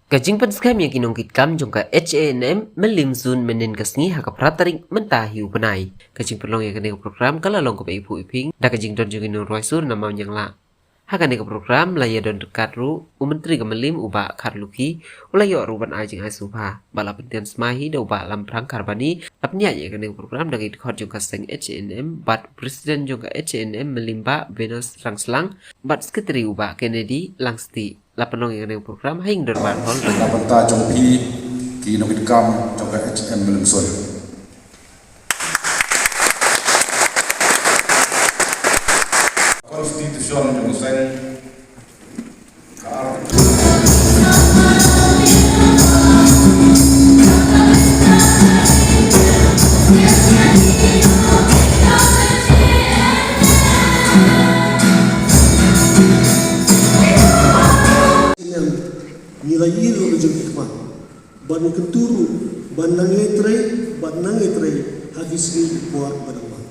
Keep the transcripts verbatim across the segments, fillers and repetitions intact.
Ka jingpynskhem ïa ki nongkitkam jong ka H A N M Mylliem Zone mynhynnin ka sngi ha ka phra tarik mynta hi u bnai. Ka jingpynlong ïa kane ka program ka la long kaba iphuh iphieng da ka jingdon jong ki nongrwai sur na Mawnianglah. Ha kane ka program la ïadon ryngkat ruh u Myntri ka Mylliem u Bah Kharlukhi, u la ïoh ruh ban ai jingai sngewbha. Bad la pyntian smai hi da u Bah Lamphrang Kharbani, la pynïaid ïa kane ka program da ki dkhot jong ka seng H A N M bad President jong ka H A N M Mylliem Bah Venus Rangslang bad Secretary u Bah Kennedy Langstieh. La pynlong ïa kane ka program ha ïing dorbar hall. Na bynta jong phi ki nongkitkam jong ka H M Mylliem Zone. Constitution jong ka seng ka ar. Ngi la ïohi ruh ka jingkyrpad ban kyntu ruh ban nang ïai trei, ban nang ïai trei ha ki sngi ki por ba dang wan.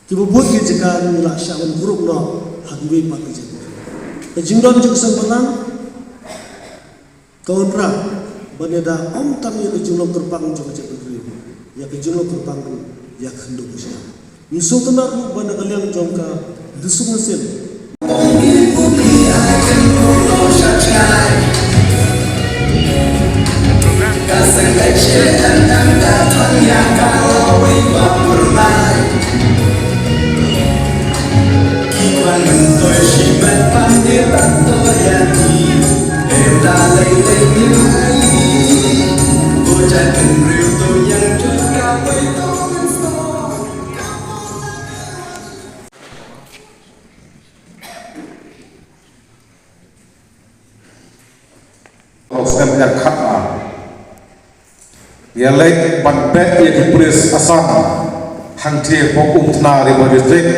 Kiba bun ki jaka ngi la shah ban kurup noh ha kiwei pat ki jaka. Ka jingdon jong ka seng balang ka wanrah ban ïada ym tang ïa ka jinglong kyrpang jong ka jaitbynriew, ïa ka jinglong kyrpang ruh ïa ka khyndew ka shnong. Ngi sngewtynnat ruh ba na ka liang jong ka dusung mynsiem. Snem khatna. Ïa leit ban beh ïa ki pulit Assam hangtei hapoh Umthna Ri Bhoi District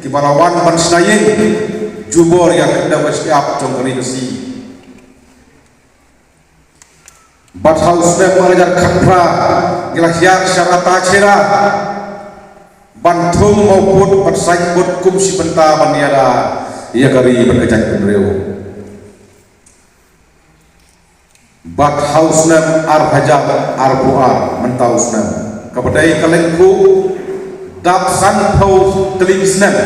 kiba la wan ban shna ïing jubor ïa ka khyndew ka shyiap jong ka Ri Khasi. Bad ha u snem ar hajar khatphra ngi la hiar sha Ratacherra ban thung mawpud bad saiñbud kum shi bynta ban ïada ïa ka ri bad ka jaitbynriew. Bad ha u snem ar hajar arphew ar mynta u snem kaba dei ka lyngkhuh dap sanphew tylli ki snem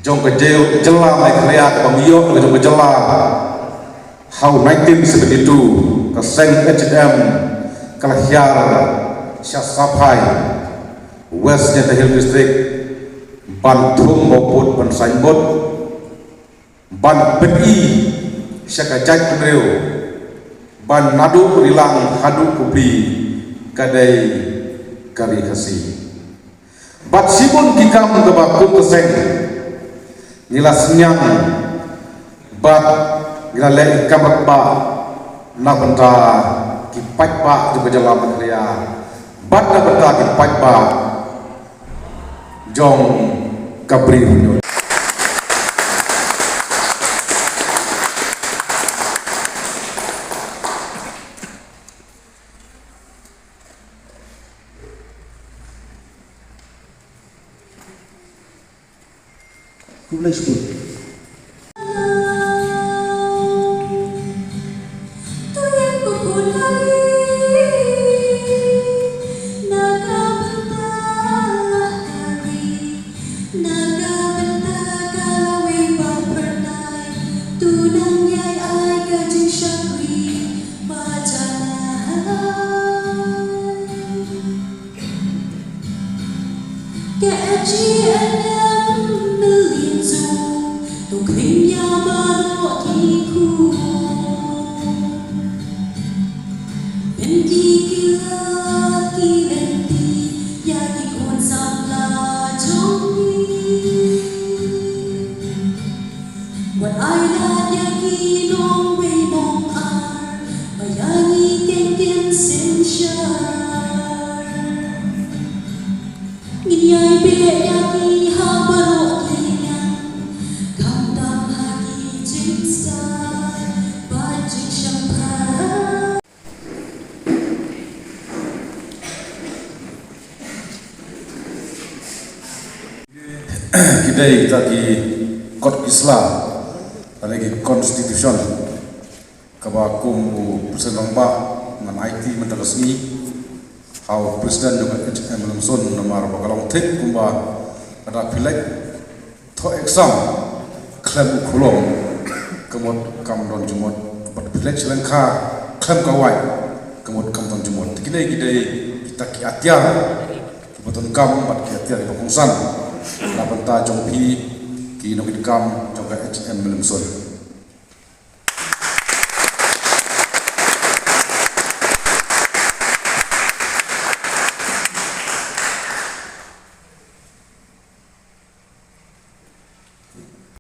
jong ka jylla Meghalaya kaba ngi ïoh ka la jong ka jylla. Ha u nineteen seventy-two ka seng H A N M ka la hiar sha Saphai, West Jaintia Hills District ban thung mawpud ban saiñbud ban pyni sha ka jaitbynriew ba naduh Rilang haduh Khupri ka dei ka Ri Khasi. Bad shibun ki kam kaba kum ka seng ngi la synñiang bad ngi la leh ki kam rangbah na bynta ki paidbah jong ka jylla Meghalaya bad na bynta ki paidbah jong ka Bri Hynñiewtrep. Khublei shibun. Ka H A N M Mylliem Zone to khring ïa baroh ki khun. Pynki ki lad ki lynti ïa ki khun samla jong ngi. Wat ai lad ïa ki nongwei nongar ba ïa ngi keiñ kin synshar. Ngin ïai beh ïa ki ha baroh ki liang, khamtam ha ki jingstad bad jingshemphang. Ki dei kita ki kot ki sla. Tale ki constitution kaba kum u President Rangbah ngan aiti mynta ka sngi ha u President jong ka H M Lemsun namar ba ka long thik kumba lada phi leit thoh exam khlem u khulom ka mut kam don jingmut, bad phi leit sha lyngkha khlem ka wait ka mut kam don jingmut. Te kine ki dei kita ki atiar kiba donkam bad ki atiar kiba kongsan na bynta jong phi ki nongkitkam jong ka H M Lemsun.